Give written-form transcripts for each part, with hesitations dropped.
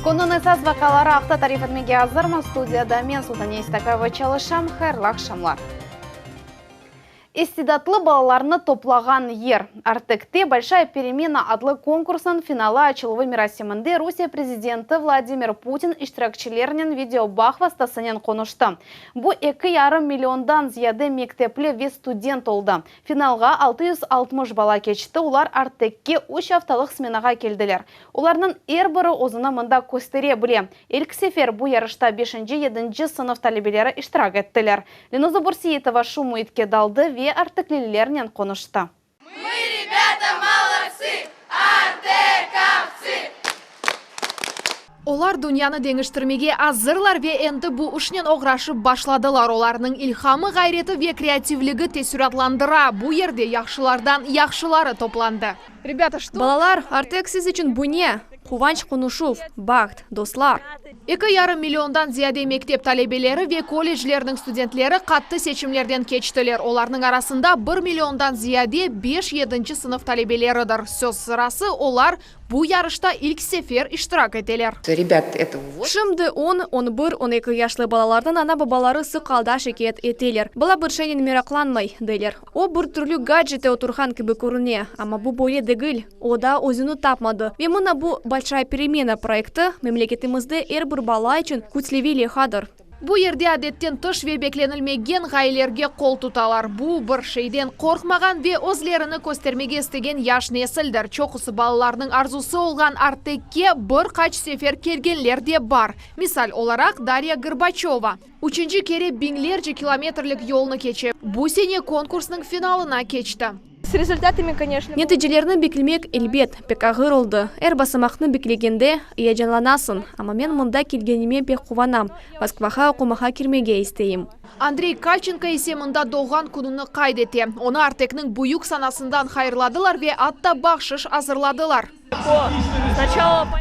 Künniñ esas vaqiaları aqta tarif etmege azırmız. Studiyada men, Sultaniye İstakayeva, çalışam. Hayırlı aqşamlar. İstidatlı balalarnı toplağan yer. Artekte Bolşaya peremena adlı konkursnıñ finalı açıluvı merasiminde Rusiye prezidenti Vladimir Putin iştirakçilernen videobağ vastasınen qonuştı. Bu eki yarım milliondan ziyade mektepli ve student oldı. Finalğa 660 bala keçti, olar Artekke üç aftalıq smenağa keldiler. Olarnıñ er biri özüni mında köstere bile. İlk sefer bu yarışta beşinci, yedinci sınıf talebeleri iştirak ettiler. Lenuza Bürseitova şu müitke daldı ve arteklilernen qonuştı. Мы, ребята, молодцы, artekovцы! Olar dünyanı deñiştirmege azırlar ve endi bu işnen oğraşıp başladılar. Olarnıñ ilhamı, ğayreti ve kreativligi tesüratlandıra. Bu yerde yahşılardan yahşıları toplandı. Balalar, Artek siz içün bu ne? Quvanç, qonuşuv, baht, dostlar. 2,5 milliondan ziyade mektep talebeleri ve kolleclerniñ studentleri qattı seçimlerden keçtiler. Olarnıñ arasında bir milliondan ziyade beş, yedinci sınıf talebeleridir. Söz sırası, olar bu yarışta ilk sefer iştirak eteler. Şimdi on, on bir, on eki yaşlı balalarnıñ ana-babaları sıq alda şikâyet eteler, bala bir şeynen meraqlanmay, deyler. O, bir türlü gadjette oturğan kibi körüne, amma bu böyle degil, o daa özüni tapmadı. Ve mına bu Bolşaya peremena proyekti, memleketimizde er bir bala içün kütleviy leyhadır. Bu yerde adetten tış ve beklenilmegen ğayelerge qol tutalar. Bu, bir şeyden qorqmağan ve özlerini köstermege istegen yaş nesildir. Çoqusı balalarnıñ arzusı olğan Artekke bir qaç sefer kelgenler de bar. Misal olaraq, Darya Gorbaçöva. Üçünci kere biñlerce kilometrlik yolnı keçe, bu sene konkursnıñ finalına keçti. S rezultatami, koneçno. Neticelerni beklemek, elbet, pek ağır oldı. Er basamaqnı beklegende, eyecanlanasıñ. Amma men mında kelgenime pek quvanam. Moskvağa oqumağa kirmege isteyim. Andrey Kalçenko ise mında doğğan kününi qayd ete. Onı Artekniñ büyük sanasından hayırladılar ve atta bahşış azırladılar.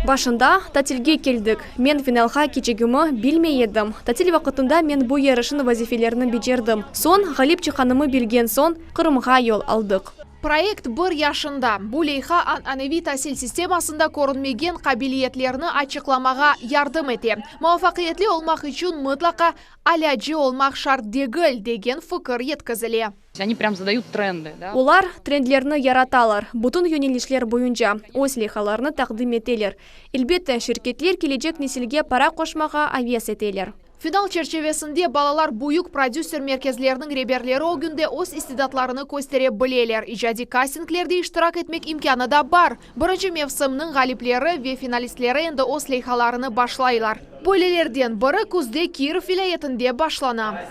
Başında tatilge keldik. Men finalğa keçegimi bilmey edim. Tatil vaqıtında men bu yarışnıñ vazifelerini becerdim. Soñ, ğalip çıqqanımı bilgen soñ, Qırımğa yol aldıq. Proyekt bir yaşında. Bu leyha ananeviy tasil sistemasında körünmegen qabiliyetlerni açıqlamağa yardım ete. Muvafaqiyetli olmaq içün mıtlaqa alâcı olmaq şart degil, degen fikir yetkizile. Oni prям zadayut trendı, da. Olar trendlerni yaratalar, bütün yönelişler boyunca öz leyhalarını taqdim eteler. Elbette, şirketler kelecek nesilge para qoşmağa aves eteler. Final çerçivesinde balalar büyük prodüser merkezleriniñ reberleri ögünde öz istidatlarını köstere bileler. İcadiy kastinglerde iştirak etmek imkânı da bar. Birinci mevsimniñ ğalipleri ve finalistleri endi öz leyhalarını başlaylar. Böylelerden biri küzde Kirov vilâyetinde başlana.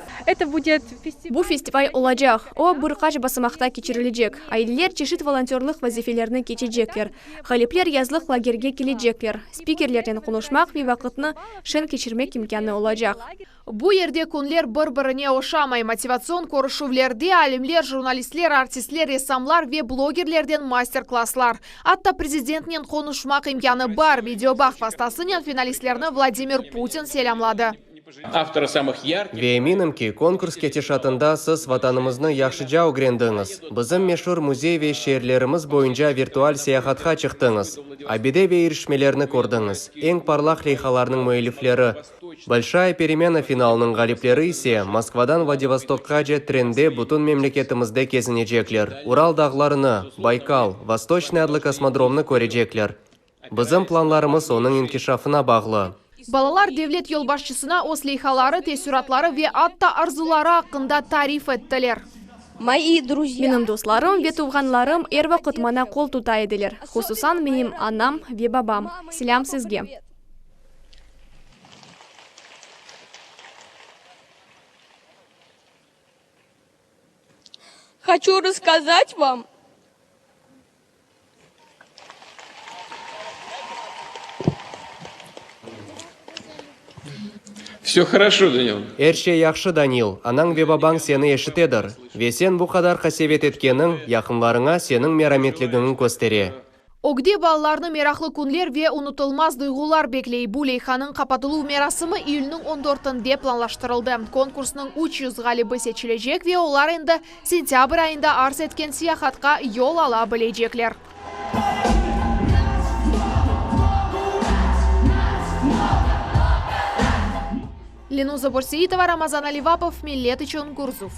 Bu festival olacaq. O, bir qaç basamaqta keçirilecek. Aileler çeşit volontörlıq vazifelerini keçecekler. Ğalipler yazlıq lagerge kelecekler. Spikerlernen qonuşmaq ve vaqıtnı şeñ keçirmek imkânı olacaq. Bu yerde künler bir-birine oşamay. Motivatsion körüşüvlerde alimler, jurnalistler, artistler, ressamlar ve blogerlerden master-klasslar. Atta prezidentnen qonuşmaq imkânı bar, videobağ vastasınen finalistlerni Vladimir Putin selâmladı. Ve eminim ki, konkurs ketişatında siz Vatanımıznı yahşıca ögrendiñiz, bizim meşur müzey ve şeerlerimiz boyunca virtual seyahatqa çıqtıñız, abide ve irişmelerni kördiñiz, eñ parlaq leyhalarnıñ müellifleri, Bolşaya peremena finalınıñ ğalipleri ise Moskvadan Vladivostokqace trende bütün memleketimizde kezinecekler, Ural dağlarını, Baykal, Vostoçnıy adlı kosmodromnı körecekler. Bizim planlarımız onıñ inkişafına bağlı. Balalar devlet yolbaşçısına öz leyhaları, teessüratları ve atta arzuları aqqında tarif ettiler. Moi druzya. Menim dostlarım ve tuvğanlarım er vaqıt maña qol tuta ediler, hususan menim anam ve babam. Selâm sizge! Hoçu rasskazat vam. Vse horoşo, Danil. Er şey yahşı, Danil, anañ ve babañ seni eşitedir. Ve sen bu qadar qasevet etkeniñ, yaqınlarıña seniñ merametligiñi köstere. Ögde balalarnı meraqlı künler ve unutılmaz duyğular bekley. Bu leyhanıñ qapatıluv merasimi iyülniñ on dörtünde planlaştırıldı. Konkursnıñ 300 ğalibi seçilecek ve olar endi sentâbr ayında arz etken seyahatqa yol ala bilecekler. Lenuza Börseitova, Ramazan Alivapov, Millet içün, Gurzuf.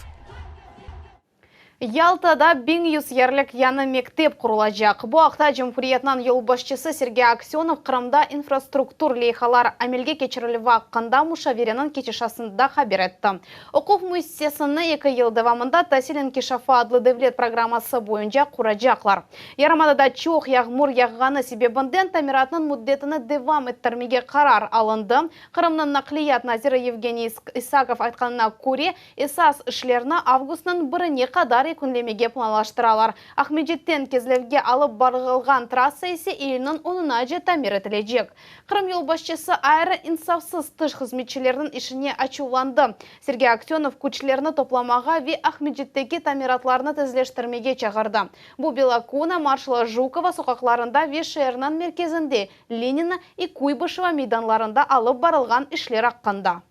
Yaltada 1100 yerlik yañı mektep qurulacaq. Bu aqta cumhuriyetniñ yolbaşçısı Sergey Aksönov Qırımda infrastruktur leyhalar amelge keçirilüvi aqqında muşavereniñ ketişasında haber etti. Oquv müessisesini eki yıl devamında Tasil inkişafı adlı devlet programması boyunca quracaqlar. Yarımadada çoq yağmur yağğanı sebebinden tamiratnıñ müddetini devam ettirmege qarar alındı. Qırımnıñ naqliyat naziri Yevgeniy İsakov aytqanına köre, esas işlerni avgustnıñ birine qadar yekünlemege planlaştıralar. Aqmescitten Kezlevge alıp barılğan trassa ise iyülniñ onunace tamir etilecek. Qırım yolbaşçısı ayrı insafsız tış hızmetçilerniñ işine açuvlandı. Sergey Aksönov küçlerni toplamağa ve Aqmescitteki tamiratlarnı tezleştirmege çağırdı. Bu Belokona, Marşala Jukova soqaqlarında ve şeerniñ merkezinde Lenina i Kuybışeva meydanlarında alıp barılğan işler aqqında.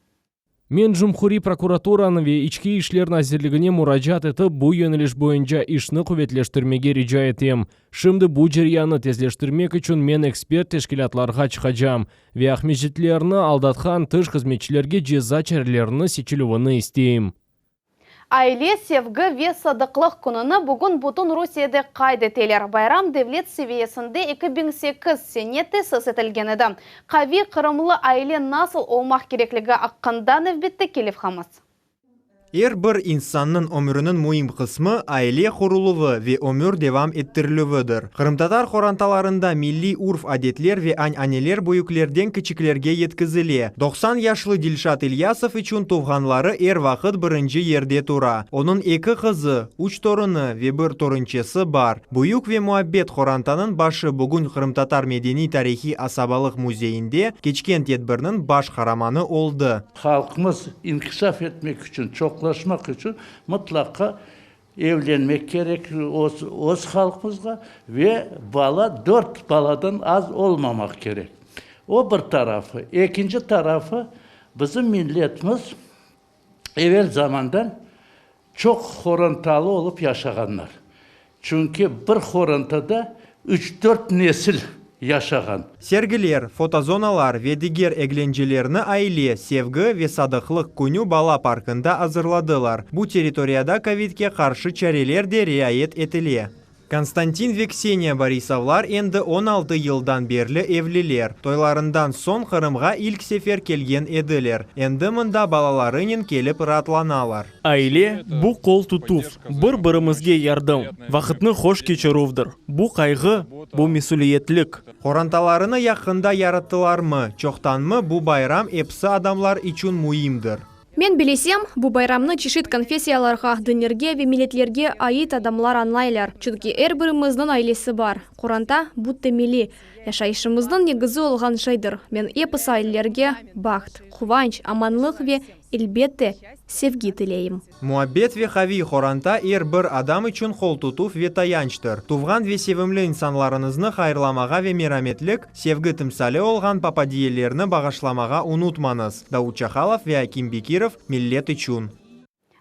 Men Cumhuriy prokuraturanı ve İçki işler nazirligine muracaat etip, bu yöneliş boyunca işni quvetleştirmege rica etem. Şimdi bu ceryannı tezleştirmek içün men ekspert teşkilâtlarğa çıqacam ve aqmescitlilerni aldatqan tış hızmetçilerge ceza çarelerini seçilüvini isteyim. Aile, sevgi ve sadıqlıq kününi bugün bütün Rusiyede qayd eteler. Bayram devlet seviyesinde 2008 sene tesis etilgen edi. Qaviy qırımlı aile nasıl olmaq kerekligi aqqında nevbetteki levhamız. Er bir insannıñ ömrüniñ müim qısmı aile quruluvı ve ömür devam ettirilüvidir. Qırımtatar qorantalarında milliy urf-adetler ve añ-aneler büyüklerden kiçiklerge yetkizile. 90 yaşlı Dilşat İlyasov içün tuvğanları er vaqıt birinci yerde tura. Onıñ eki qızı, üç torunı ve bir torunçesi bar. Büyük ve muabbet qorantanıñ başı bugün Qırımtatar medeniy-tarihiy asabalıq müzeyinde keçken tedbirniñ baş qaramanı oldı. Halqımız inkişaf etmek içün, çoqlaşmaq içün mıtlaqa Evlenmek kerek öz, öz halqımızğa ve bala, dört baladan az olmamaq kerek. O bir tarafı. Ekinci tarafı, bizim milletimiz evel zamandan çoq horantalı olıp yaşağanlar. Çünki bir horantada üç-dört nesil yaşağan. Sergiler, fotozonalar ve diger eglencelerni Aile, sevgi ve sadıqlıq künü bala parkında azırladılar. Bu territoriyada kovidke qarşı çareler de riayet etile. Konstantin ve Kseniya Borisovlar endi 16 yıldan berli evliler. Toylarından soñ Qırımğa ilk sefer kelgen ediler. Endi mında balalarınen kelip raatlanalar. Aile, bu qol tutuv, bir-birimizge yardım, vaqıtnı hoş keçirüvdir. Bu qayğı, bu mesüliyetlik. Qorantalarını yaqında yarattılarmı, çoqtanmı, bu bayram episi adamlar içün müimdir. Men bilesem, bu bayramnı çeşit konfessiyalarğa, dinlerge ve milletlerge ait adamlar añlaylar, çünki er birimizniñ ailesi bar. Qoranta, bu temeli, yaşayışımıznıñ negizi olğan şeydir. Men episi ailelerge baht, quvanç, amanlıq ve, elbette, sevgi tileyim. Muabbet ve qaviy qoranta er bir adam içün qoltutuv ve tayançtır. Tuvğan ve sevimli insanlarıñıznı hayırlamağa ve merametlik, sevgi timsali olğan papadiyelerni bağışlamağa unutmañız. Davut Çahalov ve Akim Bekirov, Millet içün.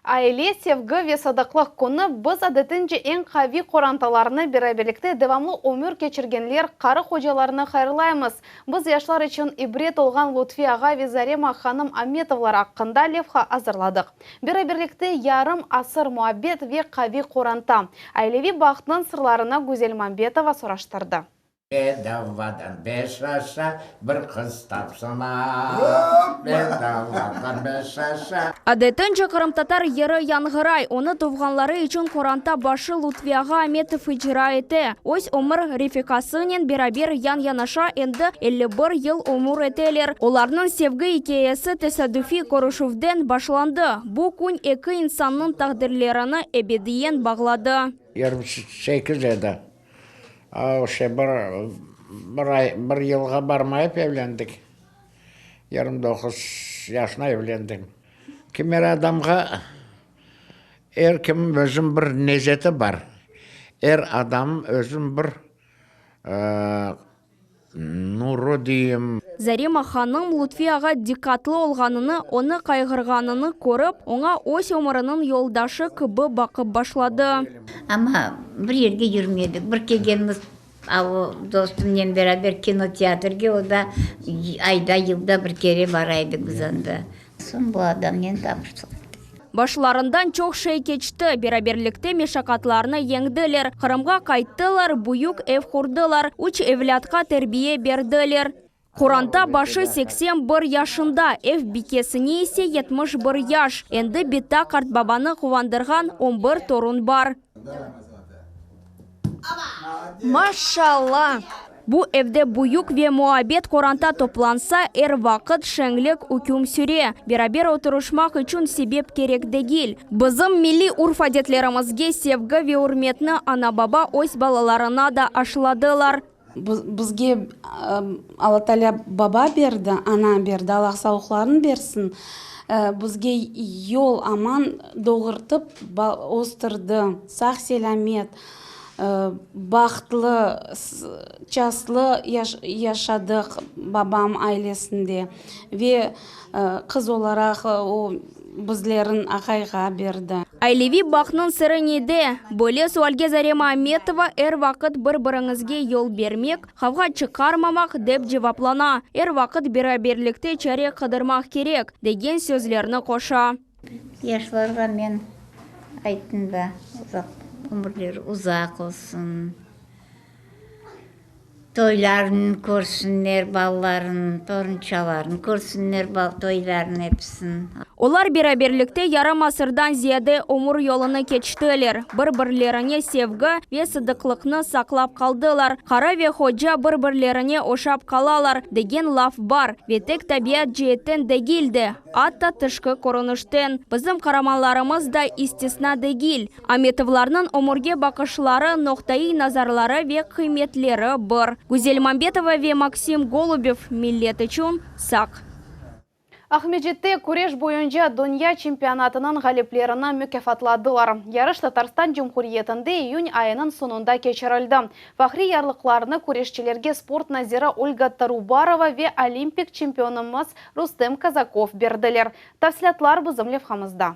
Aile, sevgi ve sadıqlıq künü biz adetince eñ qaviy qorantalarnı, beraberlikte devamlı ömür keçirgenler, qarı-qocalarnı hayırlaymız. Biz yaşlar içün ibret olğan Lutfi ağa ve Zarema hanım Ametovlar aqqında levha azırladıq. Beraberlikte yarım asır muabbet ve qaviy qoranta, aileviy bahtnıñ sırlarını Güzel Mambetova soraştırdı. Bedavadan beş aşa bir qız tapsalar, Bedavadan beş aşa. Adetince qırımtatar yırı yañğıray, onı tuvğanları içün qoranta başı Lutfi ağa Ametov icra ete. Öz ömür refiqasınen beraber yan-yanaşa endi 51 yıl ömür eteler. Olarnıñ sevgi ikâyesi tesadüfiy körüşüvden başlandı. Bu kün eki insannıñ taqdirlerini ebediyen bağladı. 28 edi. O şey bir, bir ay, bir yılğa barmayıp evlendik. 29 yaşına evlendim. Kimer adamğa er kim özüniñ bir nezeti bar. Er adam özüniñ bir nuru deyim. Zarema hanım Lutfi ağa diqqatlı olğanını, onı qayğırğanını körip, oña öz ömüriniñ yoldaşı kibi baqıp başladı. Amma bir yerge yürmedik. Bir kelgenimiz a o dostumnen beraber kinoteatrge, o da ayda, yılda bir kere bara edik biz anda. Soñ bu adamnen tapıştıq. Başlarından çoq şey keçti, beraberlikte meşaqatlarnı yeñdiler, Qırımğa qayttılar, büyük ev qurdılar, üç evlâtqa terbiye berdiler. Qoranta başı 81 yaşında, ev bikesine ise 71 yaş. Endi bita-qartbabanı quvandırğan on bir torun bar. Maşalla! Bu evde büyük ve muabbet qoranta toplansa, er vaqıt şeñlik üküm süre. Beraber oturışmaq içün sebep kerek degil. Bizim milliy urf-adetlerimizge sevgi ve ürmetni ana-baba öz balalarına da aşıladılar. Bizge Alla Taalâ baba berdi, ana berdi, Alla sağlıqlarını bersin. Bizge yol aman doğurtıp östürdi, sağ-selâmet, bahtlı, çastlı yaşadıq babam ailesinde. Ve qız olaraq o, bizlerin aqayğa berdi. Aileviy bahtnıñ sırı nede? Böyle sualge Zarema Ametova er vaqıt bir-biriñizge yol bermek, qavğa çıqarmamaq, dep cevaplana. Er vaqıt beraberlikte çare qıdırmaq kerek, degen sözlerni qoşa. Yaşlarğa men ayttım da, uzaq ömürleri uzaq olsun. Toylarını körsünler balaların, torunçalarını körsünler toyların episin. Olar beraberlikte yarım asırdan ziyade ömür yolunı keçtiler, bir-birlerine sevgi ve sadıqlıqnı saqlap qaldılar. Qara ve hoca bir-birlerine oşap qalalar, degen laf bar, ve tek tabiat ceetten degil de, atta tışqı körünişten. Bizim qaramanlarımız da istisna degil. Ametovlarnıñ ömürge baqışları, noqtaiy nazarları ve qıymetleri bir. Güzel Mambetova ve Maksim Golubev, Millet içün, Saq. Aqmescitte küreş boyunca dünya çempionatınıñ ğaliplerini mükâfatladılar. Yarış Tatarstan Cumhuriyetinde iyün ayınıñ soñunda keçirildi. Fahriy yarlıqlarnı küreşçilerge sport naziri Olga Tarubarova ve olimpik çempionımız Rustem Kazakov berdiler. Tafsilâtlar bizim levhamızda.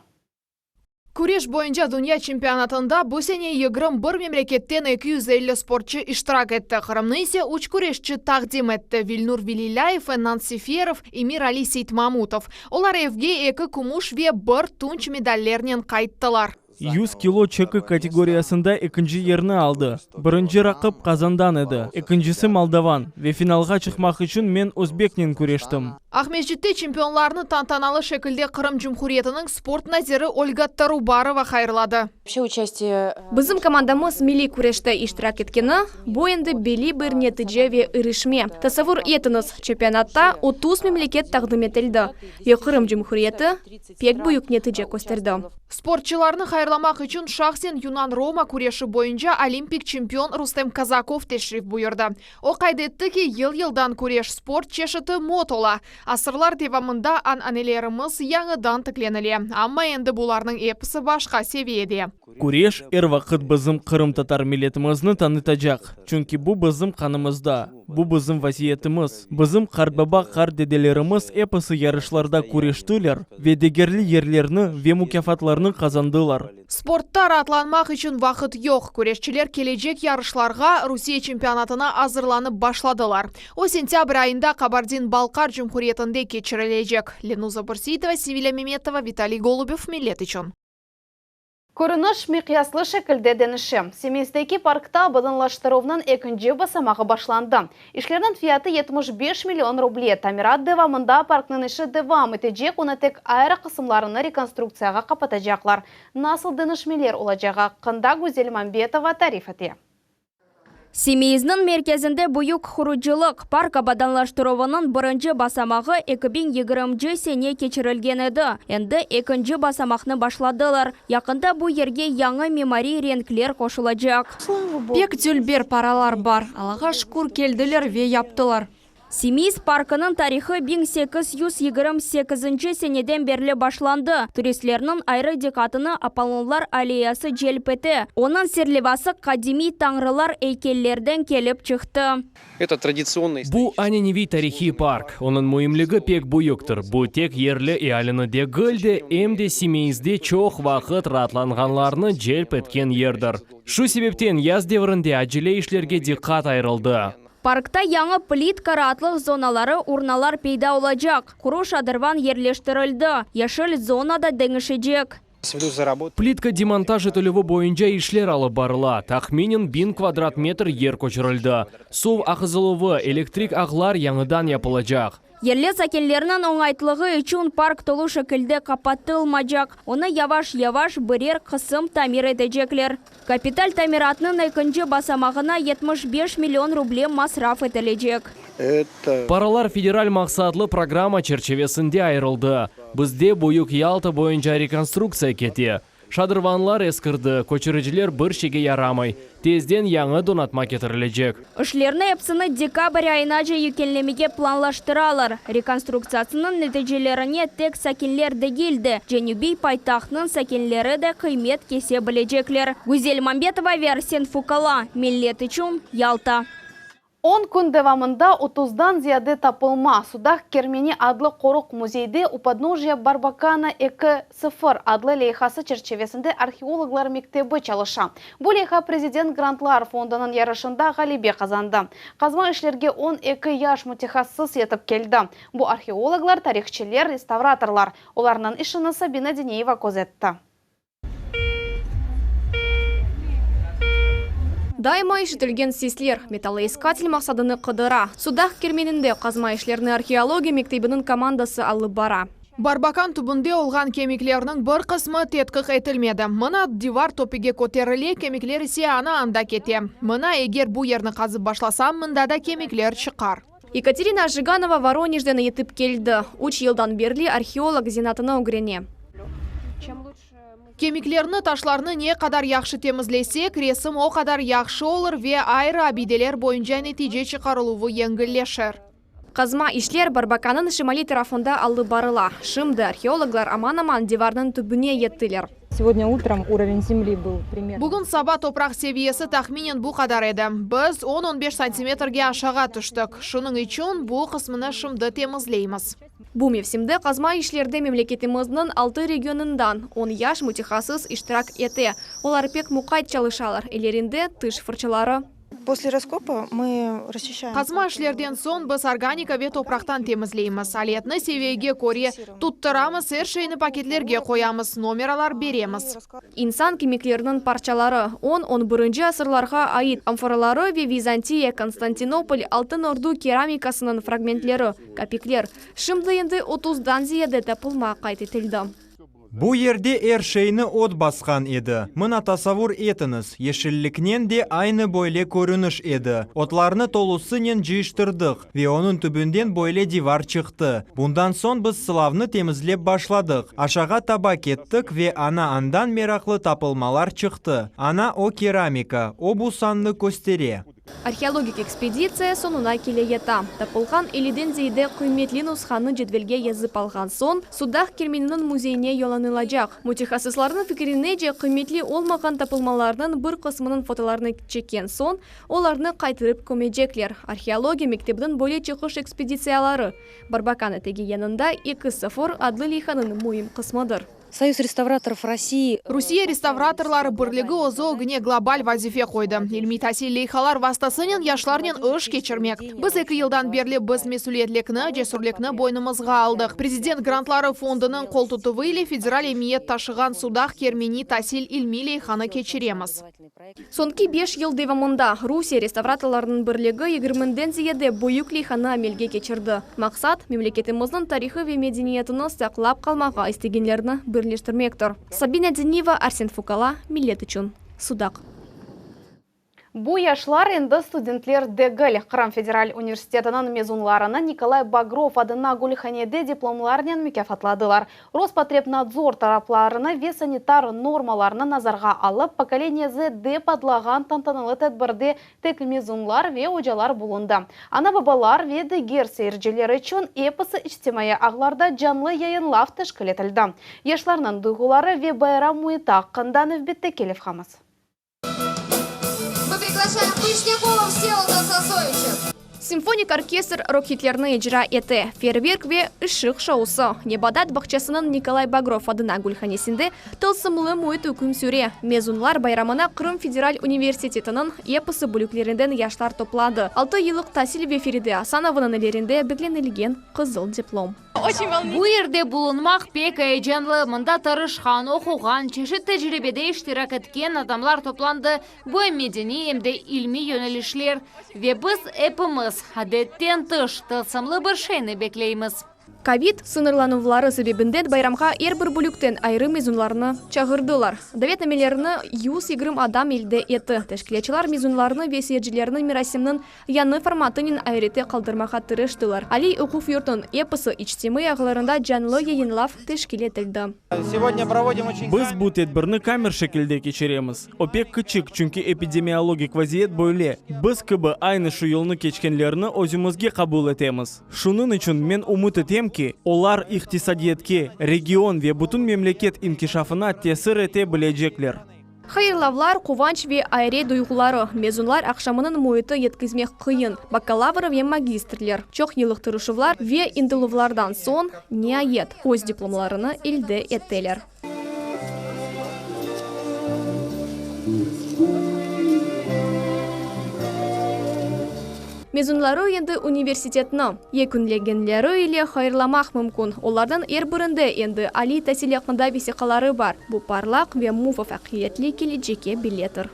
Küreş boyunca dünya çempionatında bu sene 21 memleketten 250 sportçı iştirak etti. Qırımnı ise üç küreşçi taqdim etti, Vilnur Velilâyev, Ennan Seferov, Emir-Ali Seytmamutov. Olar evge eki kümüş ve bir tunç medallernen qayttılar. 100 kilo çeki kategoriyasında ekinci yerni aldı. Birinci raqip Qazandan edi, ekincisi, moldovan, ve finalğa çıqmaq içün men özbeknen küreştim. Aqmescitte çempionlarnı tantanalı şekilde Qırım Cumhuriyetiniñ sport naziri Olga Tarubarova hayırladı. Bizim komandamız milliy küreşte iştirak etkeni, bu endi belli bir netice ve irişme. Tasavvur etiñiz, çempionatta 30 memleket taqdim etildi ve Qırım Cumhuriyeti pek büyük netice kösterdi. Sportçılarnı hayırlamaq içün şahsen yunan-roma küreşi boyunca olimpik çempion Rustem Kazakov teşrif buyurdı. O qayd etti ki, yıl-yıldan küreş sport çeşiti mot ola, asırlar devamında ananelerimiz yañıdan tiklenile, amma endi bularnıñ episi başqa seviyede. Küreş er vaqıt bizim qırımtatar milletimizni tanıtacaq, çünki bu bizim qanımızda, bu bizim vaziyetimiz. Bizim qartbaba-qartdedelerimiz episi yarışlarda küreştiler ve degerli yerlerni ve mukâfatlarnı qazandılar. Sportta raatlanmaq içün vaqıt yoq, küreşçiler kelecek yarışlarğa, Rusiye çempionatına azırlanıp başladılar. O, sentâbr ayında Kabardin-Balqar Cumhuriyetinde keçirilecek. Lenuza Bürseitova, Sevilâ Memetova, Vitaliy Golubev, Millet içün. Körüniş miqyaslı şekilde deñişe. Semeyzdeki parkta abadanlaştıruvnıñ ekinci basamağı başlandı. İşlerniñ fiyatı 75 million ruble. Tamirat devamında parknıñ işi devam etecek, onı tek ayrı qısımlarını rekonstruktsiyağa qapatacaqlar. Nasıl deñişmeler olacağı aqqında Güzel Mambetova tarif ete. Simeizniñ merkezinde büyük qurucılıq, park abadanlaştıruvınıñ birinci basamağı 2020 sene keçirilgen edi. Endi ekinci basamaqnı başladılar. Yaqında bu yerge yañı mimariy renkler qoşulacaq. Pek dülber paralar bar. Allağa şükür, keldiler ve yaptılar. Simeiz parkınıñ tarihı 1828 seneden berli başlandı. Turistlerniñ ayrı diqqatını Apollonlar alleyası celp ete. Onıñ serlevası qadimiy tañrılar eykellerden kelip çıqtı. Bu ananeviy tarihiy park. Onıñ müimligi pek büyüktir. Bu tek yerli ealini degil de, em de Simeizde çoq vaqıt raatlanğanlarnı celp etken yerdir. Şu sebepten yaz devrinde acele işlerge diqqat ayırıldı. Parkta yañı plitka, raatlıq zonaları, urnalar peyda olacaq. Quru şadırvan yerleştirildi, yeşil zona da deñişecek. Plitka demontaj etilüvi boyunca işler alıp barıla, tahminen 1000 kvadrat metr yer köçürildi. Suv aqızıluvı, elektrik ağlar yañıdan yapılacaq. Yerli sakinlerniñ oñaytlığı içün park tolu şekilde qapatılmacaq, onı yavaş-yavaş birer qısım tamir etecekler. Kapital tamiratnıñ ekinci basamağına 75 million ruble masraf etilecek. Paralar federal maqsatlı programma çerçivesinde ayırıldı. Bizde Büyük Yalta boyunca rekonstruktsiya kete. Şadırvanlar eskirdi, köçüriciler bir şeyge yaramay. Tezden yañı donatma ketirilecek. İşlerni epsini dekabr ayınace yekünlemege planlaştıralar. Rekonstruktsiyasınıñ neticelerine tek sakinler degil de, cenübiy paytahtnıñ sakinleri de qıymet kese bilecekler. Güzel Mambetova ve Arsen Fukala, Millet içün, Yalta. On kün devamında otuzdan ziyade tapılma Sudaq Kermeni adlı qoruq-müzeyde U podnojya Barbakana eki, sıfır adlı leyhası çerçivesinde arheologlar mektebi çalışa. Bu leyha Prezident grantlar fondunıñ yarışında ğalebe qazandı. Qazma işlerge 12 yaş mütehassıs yetip keldi. Bu arheologlar, tarihçiler, restavratorlar. Olarnıñ işini Sabina Dineyeva közetti. Daima işitilgen sesler, metalloiskatel maqsadını qıdıra. Sudaq kermeninde qazma işlerini arheologiya mektebiniñ komandası alıp bara. Barbakan tübünde olğan kemiklerniñ bir qısmı tedqiq etilmedi. Mına, divar töpege köterile, kemikler ise ana anda kete. Mına, eger bu yerni qazıp başlasam, mında da kemikler çıqar. Yekaterina Jiganova Voronejden yetip keldi. Üç yıldan berli arheolog zenaatını ögrene. Kemiklerni, taşlarnı ne qadar yahşı temizlesek, resim o qadar yahşı olur ve ayrı abideler boyunca netice çıqarıluvı yengilleşir. Qazma işler Barbakanıñ şimaliy tarafında alıp barıla. Şimdi arheologlar aman-aman divarnıñ tübüne yettiler. Segodnâ utrom uroven zemli byl primerno. Bugün saba topraq seviyesi tahminen bu qadar edi. Biz on-on beş santimetrge aşağa tüştik. Şunıñ içün bu qısmını şimdi temizleymiz. Bu mevsimde qazma işlerde memleketimizniñ altı regionından on yaş mütehassıs iştirak ete. Olar pek muqayt çalışalar, ellerinde tiş fırçaları. Posle raskopa mı rasçişçaem. Qazma işlerden soñ biz organika ve topraqtan temizleymiz. Aletni seviyege köre tuttıramız, er şeyni paketlerge qoyamız, nomeralar beremiz. İnsan kemikleriniñ parçaları, on, on birinci asırlarğa ait amforaları ve Vizantiya, Konstantinopol, Altın Ordu keramikasınıñ fragmentleri, kapikler. Şimdi endi otuzdan ziyade tapılma qayd etildi. Bu yerde er şeyni ot basqan edi. Mına tasavur etiñiz, yeşilliknen de aynı böyle körüniş edi. Otlarnı tolusınen cıyıştırdıq ve onıñ tübünden böyle divar çıqtı. Bundan soñ biz sılavnı temizlep başladıq, aşağa taba kettik ve ana andan meraqlı tapılmalar çıqtı. Ana o keramika, o bu sannı köstere. Arheologik ekspeditsiya soñuna kele yata. Tapılğan elliden ziyade qıymetli nushanı cedvelge yazıp alğan soñ, Sudaq kermeniniñ müzeyine yollanılacaq. Mütehassıslarnıñ fikirinece, qıymetli olmağan tapılmalarnıñ bir qısmınıñ fotolarını çekken soñ, olarnı qaytırıp kömecekler. Arheologiya mektebiniñ böyle çıqış ekspeditsiyaları, Barbakan etegi yanında eki sıfır adlı leyhanıñ müim qısmıdır. Soyuz restavratorov Rossii. Rusiye restavratorları birligi özü ögüne global vazife qoydı, ilmiy-tasil leyhalar vastasınen yaşlarnen iş keçirmek. Biz eki yıldan berli biz mesüliyetlikni, cesürlikni boynumızğa aldıq. Prezident grantları fondunıñ qoltutuvı ile federal emiyet taşığan Sudaq kermeni tasil-ilmiy leyhanı keçiremiz. Soñki beş yıl devamında Rusiye restavratorlarınıñ birligi yigirmiden ziyade büyük leyhanı amelge keçirdi. Maqsat, memleketimizniñ tarihı ve medeniyetini saqlap qalmağa istegenlerni birleştirmektir. Sabina Diniyeva, Arsen Fukala, Millet içün, Sudaq. Bu yaşlar endi studentler degil. Qırım federal universitetiniñ mezunlarını Nikolay Bagrov adına gülhanede diplomlarnen mukâfatladılar. Rospotrebnadzor talaplarını ve sanitar normalarnı nazarğa alıp, Pokoleniye Z dep adlağan tantanalı tedbirde tek mezunlar ve ocalar bulundı. Ana-babalar ve diger seyirciler içün episi içtimaiy ağlarda canlı yayınlav teşkil etildi. Yaşlarnıñ duyğuları ve bayram müiti aqqında nevbetteki levhamız. Мы приглашаем Вышнякова Всеволода Сосовича. Simfonik orkestr rok-hitlerni icra ete, feyerverk ve ışıq şousı. Nebatat bağçasınıñ Nikolay Bagrov adına gülhanesinde tılsımlı müit üküm süre. Mezunlar bayramına Qırım federal universitetiniñ episi bölüklerinden yaşlar topladı. Altı yıllıq tasil ve Feride Asanovanıñ ellerinde beklenilgen qızıl diplom. Bu yerde bulunmaq pek eyecanlı. Mında tırışqan, oquğan, çeşit tecribede iştirak etken adamlar toplandı. Bu em medeniy, em de ilmiy yönelişler. Ve biz epimiz, adetten tış, tılsımlı bir şeyni bekleymiz. Kovid sıñırlanuvları sebebinden bayramğa er bir bölükten ayrı mezunlarnı çağırdılar. Davetnamelerni 120 adam elde etti. Teşkilâtçılar mezunlarnı ve seyircilerni merasimniñ Yañı formatınen ayrette qaldırmağa tırıştılar. Aliy oquv yurtunıñ episi içtimaiy ağlarında canlı yayınlav teşkil etildi. Biz bu tedbirni kamer şekilde keçiremiz. O pek kiçik, çünki epidemiologik vaziyet böyle. Biz kibi aynı şu yolnı keçkenlerni özümizge qabul etemiz. Şunıñ içün men ümüt etem ki, olar iqtisadiyatke, region ve bütün memleket inkişafına tesir ete bilecekler. Hayırlavlar, quvanç ve ayret duyğuları, mezunlar aqşamınıñ müiti yetkizmek qıyın, bakalavr ve magistrler, çoq yıllıq tırışuvlar ve ıntıluvlardan soñ, niayet, öz diplomlarını elde eteler. Mezunları endi universitetni yekünlegenleri ile hayırlamaq mümkün, olardan er birinde endi aliy tasil aqqında vesiqaları bar, bu parlaq ve muvafaqiyetli kelecekke bilettir.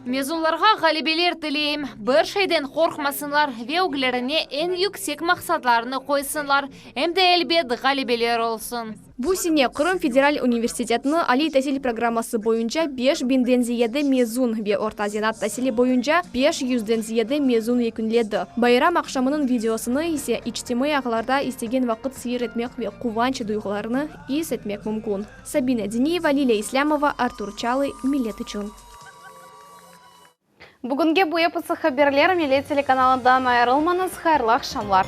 Mezunlarğa ğalebeler tileyim, bir şeyden qorqmasınlar ve öglerine eñ yüksek maqsatlarnı qoysınlar, em de, elbet, ğalebeler olsun. Bu sene Qırım federal universitetiniñ aliy tasil programması boyunca beş biñden ziyade mezun ve orta zenaat tasili boyunca beş yüzden ziyade mezun yekünledi. Bayram aqşamınıñ videosını ise içtimaiy ağlarda istegen vaqıt seyir etmek ve quvanç duyğularını is etmek mümkün. Sabina Diniyeva, Lilâ İslâmova, Artur Çalıy, Millet içün. Bugünge bu episi haberler, Millet telekanalından ayırılmañız, hayırlı aqşamlar.